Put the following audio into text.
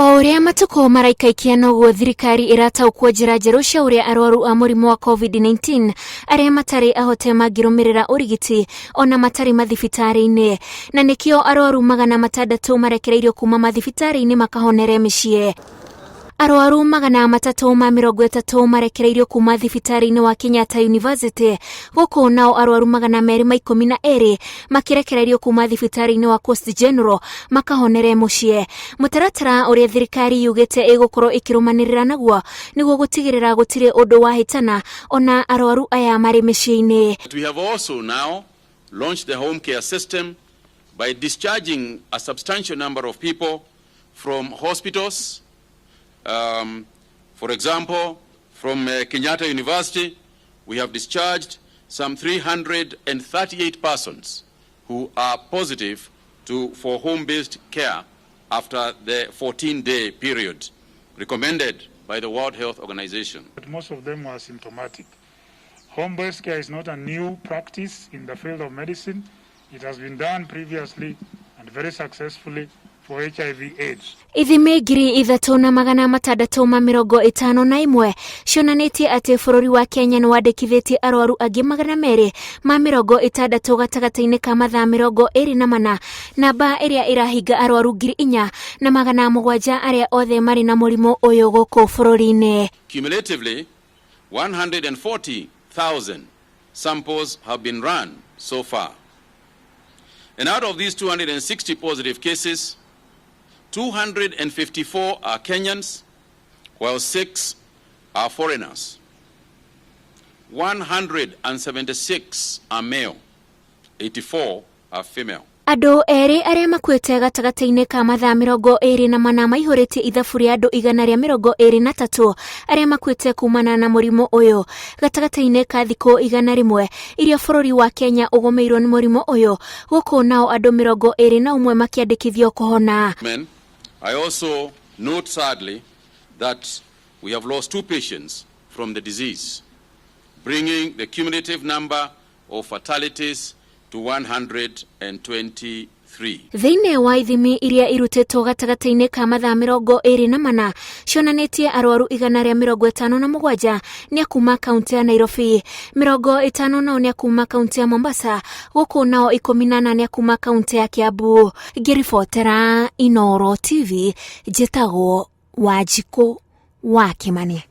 O ũrĩa matukũ maraikaikia noguo thirikari ĩrataũkwo njĩra njerũ cia ũrĩa arwaru a mũrimũ wa COVID-19 arĩa matarĩ ahote mangĩrũmĩrĩra ũrigiti ona matarĩ mathibitarĩ-inĩ, na nĩkĩo arwaru 600 marekereirio kuma mathibitarĩ-inĩ makahonere mĩciĩ. Arwaru 330 marekereirio kuma thibitarĩ-inĩ wa Kenyatta University, gũkũ nao arwaru 212 makĩrekererio kuma thibitarĩ-inĩ wa Coast General makahonere mũciĩ. Mũtaratara ũrĩa thirikari yugĩte ĩgũkorwo ĩkĩrũmanĩrĩra naguo nĩguo gũtigĩrĩra gũtirĩ ũndũ wahĩtana ona arwaru aya marĩ mĩciĩ-inĩ. We have also now launched the home care system by discharging a substantial number of people from hospitals. For example, from Kenyatta University, we have discharged some 338 persons who are positive for home-based care after the 14-day period recommended by the World Health Organization. But most of them were asymptomatic. Home-based care is not a new practice in the field of medicine. It has been done previously and very successfully for HIV AIDS. Ithimi 3651 cionanĩtie atĩ bũrũri wa Kenya nĩ wandĩkithĩtie arwaru angĩ 260 gatagatĩ-inĩ ka mathaa 24, namba ĩrĩa ĩrahinga arwaru 4700 arĩa othe marĩ na mũrimũ ũyũ gũkũ bũrũri-inĩ. Cumulatively, 140,000 samples have been run so far. And out of these 260 positive cases, 254 are Kenyans, while 6 are foreigners. 176 are male, 84 are female. Andũ erĩ arĩa makuĩte gatagatĩ-inĩ ka mathaa 24 maihũrĩtie ithabu rĩa andũ 123 arĩa makuĩte kumana na mũrimũ ũyũ gatagatĩ-inĩ ka thikũ 100 iria bũrũri wa Kenya ũgũmĩirwo nĩ mũrimũ ũyũ, gũkũ nao andũ 21 makĩandĩkithio kũhona. Men, I also note sadly that we have lost 2 patients from the disease, bringing the cumulative number of fatalities to 123. Thĩinĩ wa ithimi iria irutĩtwo gatagatĩ-inĩ ka mathaa 24 cionanĩtie arwaru 157 nĩ a kuma kaunti ya Nairobi, 50 nao nĩ a kuma kaunti ya Mombasa, gũkũ nao 14 nĩ a kuma kaunti ya Kiambu. Ngĩribotera Inooro TV, njĩtagwo Wanjikũ wa Kĩmani.